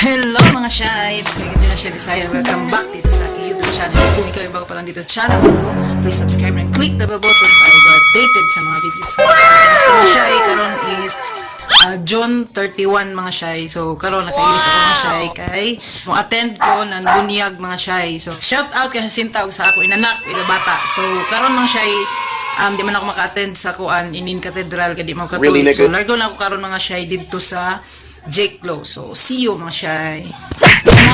Hello, mga shy! It's me, Katrina Chef Bisaya. Welcome back dito sa aking YouTube channel. Kung ikaw ay bago pa lang dito sa channel ko, please subscribe and click the bell button para ikaw updated sa mga videos ko. Kamusta, mga shy? Karon is June 31, mga shy. So karon nakailis ako, mga shy, kay mo attend ko ng bunyag, mga shy. So shout out kay Jacinta ug sa ako inanak ila bata. So karon, mga shy, di man ako maka-attend sa kuan inin cathedral kay di mo Really, Katolik. So nigga? largo na ako karon, mga shy, didto sa Jake Low. So see you, mga shy.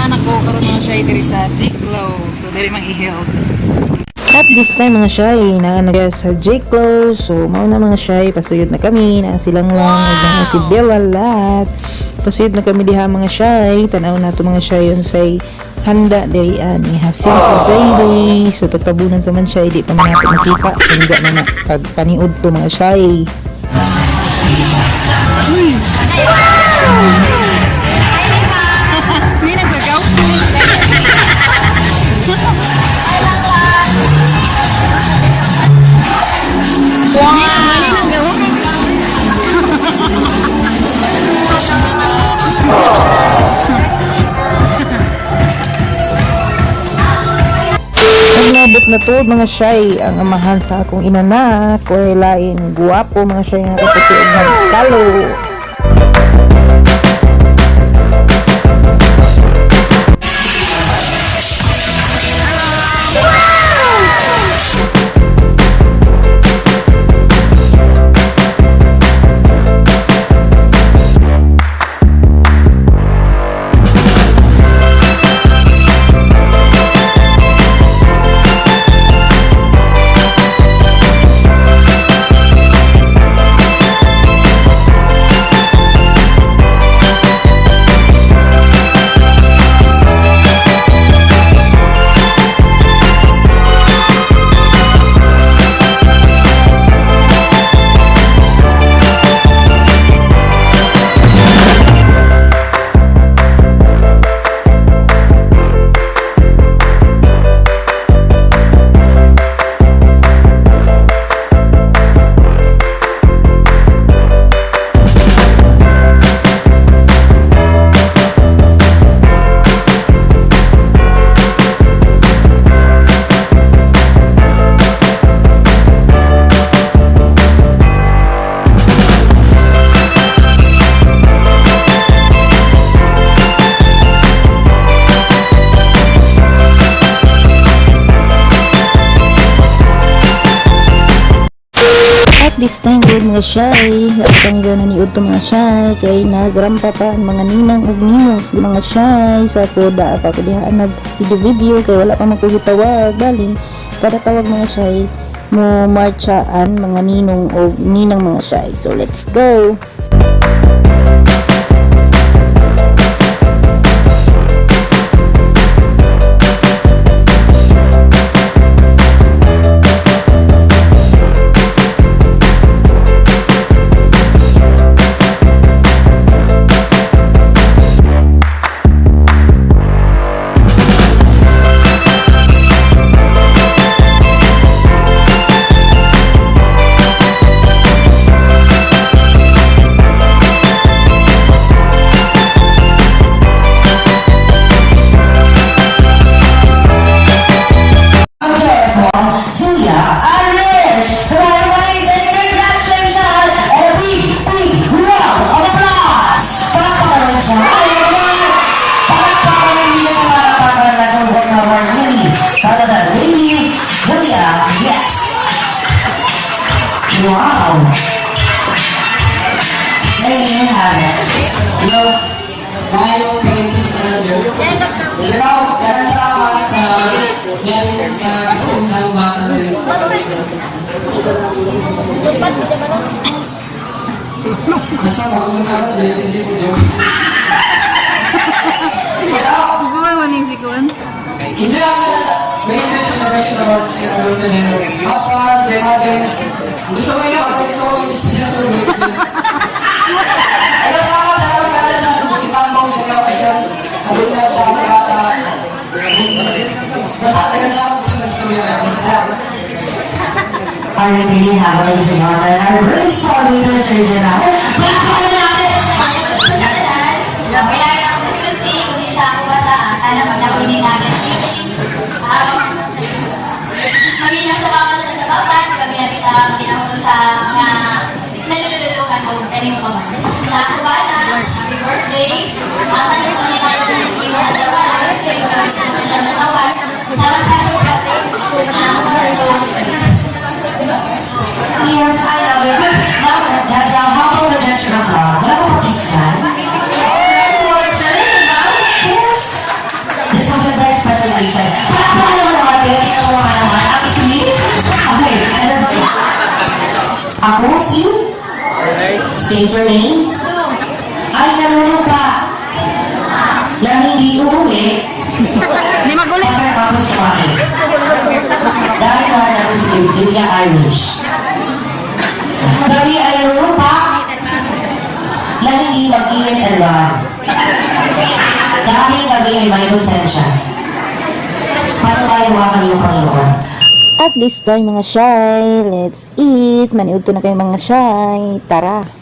Anak ko karon, mga shy, diri sa Jake Low. So diri mang i-held. At this time, mga shy, naa na sa J. So mao na, mga shy, pasuyod na kami, naa silang lang, ug naa si Bella Lat. Pasuyod na kami diha, mga shy, tanaw na to, mga shy, unsay handa diri ani Jacinta baby. So tagtabunan pa man siya, di pa man nato makita. Kanya na na pag paniud to, mga shy. Hindi nagsagaw. Wow! Naglabot na to, mga shy, ang amahan sa akong inanak, way lain guwapo, mga shy, nga nakaputi og nagkalo. At this time gud, mga shy, at kami na niud to, mga shy, kay nagrampa pa ang mga ninang ug ninong di, mga shy. So ako da pa ko diha nag video video kay wala pa man ko gitawag. Bali kada tawag, mga shy, mo marchaan mga ninong og ninang, mga shy. So let's go. Julia Arish. Come on, everybody, say congratulations and a big, big round of applause. Palakpakan naman siya. Ay, everyone. Palakpakan naman sa palakpakan na sa welcome our really, really, Julia, yes. Wow. There you have it. Hello. Maayong pagiging sa manager. Ikaw, daghang salamat sa yan sa gusto sa bata na yun. Basta magunod ako, JTC ko, joke. Pero, enjoy ako may enjoy celebration about sa Papa, Jay Gusto ko yun, dito ko yung special to. Kaya salamat, salamat kada sa itambong sa inyo kasi sa bunyag sa mga bata. Basta talaga lang gusto ng istorya. Alright, there you have it, ladies and gentlemen. Our very celebrator, Sir Gerard. Palakpakan natin. Kailangan ako sunti. Kami nasa papa sa papa, kami nakita kinahanglan sa mga nalululukan o kaning mga sa kubana, happy birthday. Ang tanong ko niya tayo ng iyong sa iyong sa nakawan. Sama sa akong kapatid, ang Yes, I love it. Ma'am, that's a how about the gesture of love? Wala ko pa-kiss dyan? Yes! This one is a very special occasion. Palakpakan naman natin. Tingnan mo nga naman. Ang sweet. Okay. And then, ako si? State your name? Ay, nanunumpa. Na hindi uuwi. Hindi magulit. Pagkatapos kumain. Dahil mahal natin si Virginia Irish. Kami ay nanunumpa na hindi mag-hit and run. Dahil kami ay may konsensya. Patubayan mo ang iyong Panginoon. At this time, mga shy, let's eat. Maniudto na kayo, mga shy. Tara!